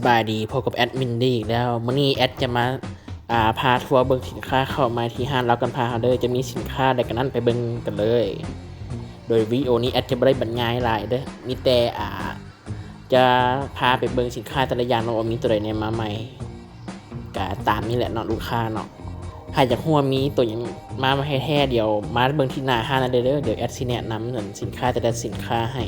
ສະບາຍດີ ພົບກັບແອດມິນດີອີກແລ້ວ. ມື້ນີ້ແອດຈະມາ ອ່າ ພາທົວເບິ່ງສິນຄ້າເຂົ້າມາທີ່ຮ້ານລາວກຳພ້າເຮົາເດີ. ຈະມີສິນຄ້າໃດກັນນັ້ນ ໄປເບິ່ງກັນເລີຍ. ໂດຍວິດີໂອນີ້ແອດຈະບໍ່ໄດ້ບັນຍາຍຫຼາຍເດີ ມີແຕ່ ອ່າ ຈະພາໄປເບິ່ງສິນຄ້າແຕ່ລະຢ່າງເນາະ ວ່າມີໂຕໃດແດ່ມາໃໝ່. ກະຕາມນີ້ແຫຼະເນາະ ລູກຄ້າເນາະ. ຖ້າຢາກຮູ້ວ່າມີໂຕຫຍັງມາໃໝ່ແທ້ໆ ດຽວມາເບິ່ງທີ່ໜ້າຮ້ານນັ້ນເດີ. ດຽວແອດຊິແນະນຳສິນຄ້າແຕ່ລະສິນຄ້າໃຫ້.